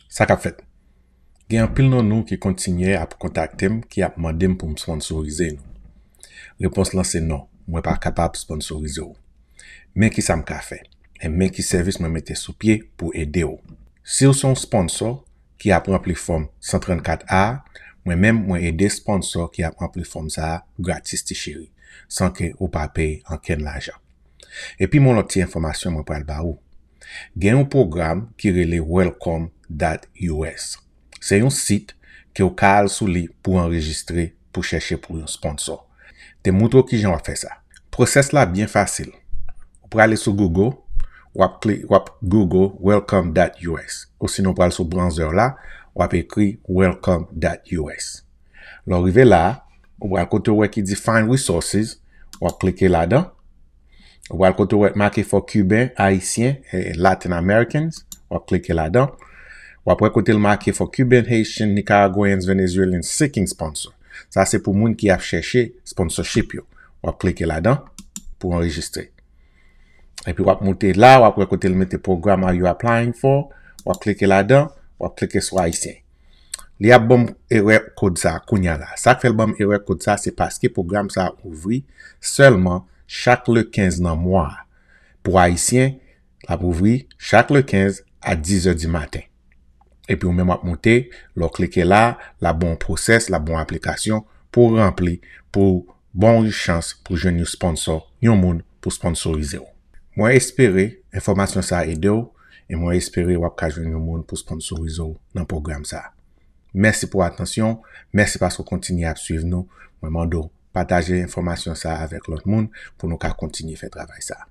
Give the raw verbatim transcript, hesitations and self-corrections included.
Sa k ap fèt? Gen anpil nan nou ki kontinye ap kontakte m, ki ap mande m pou m sponsorize nou. Repons lan se non, mwen pa kapab sponsorize w. Men ki sa m ka fè, e men ki sèvis mwen mete sou pye pou ede w. Si w se yon sponsor ki ap ranpli fòm san trannkat A, mwen menm mwen ede sponsor ki ap ranpli fòm sa a gratis ti cheri, san ke ou pa peye ankenn lajan. Epi m yon lòt ti enfòmasyon mwen pral ba ou. Gen yon pwogram ki rele welcome dot U S. Se yon sit ke w ka al sou li pou w anrejistre, pou chèche pou yon sponsor. Te moutre w kijan w ap fè sa. Pwosès la byen fasil. Ou prale sou Google, w ap kli-, w ap Google welcome dot U S. Osinon w pral sou browser la, w ap ekri welcome dot U S. Lè w rive la a, ou pral kote w wè ki di find resources, w ap klike ladan. Ou pral kote w wè make for Cuban, Ayisyen, e Latin Americans, w ap klike ladan. W ap wè kote l make for Cuban, Haitian, Nicaraguans, Venezuelans seeking sponsor. Sa se pou moun ki ap chèche sponsorship yo. W ap klike ladan pou anrejistre. Epi w ap moute la, w ap wè kote l mete program are you applying for, w ap klike ladan, w ap klike sou Ayisyen. Li ap ban m erè kòd sa a kounya la. Sa k fè l ban m erè kòd sa a, se paske pwogram sa a ouvri sèlman chak le kenz nan mwa a. Pou Ayisyen, l ap ouvri chak le kenz a dizè di maten. Epi ou menm w ap moute, lè w klike la, l ap ba w yon pwosès, l ap ba w yon aplikasyon pou w ranpli, pou ba w yon chans pou jwenn yon sponsor, yon moun pou sponsorize w. Mwen espere enfòmasyon sa a ede w, e mwen espere w ap ka jwenn yon moun pou sponsorize w nan pwogram sa a. Mèsi pou atansyon, mèsi paske w kontinye ap swiv nou. Mwen mande w pataje enfòmasyon sa a avèk lòt moun pou nou ka kontinye fè travay sa a.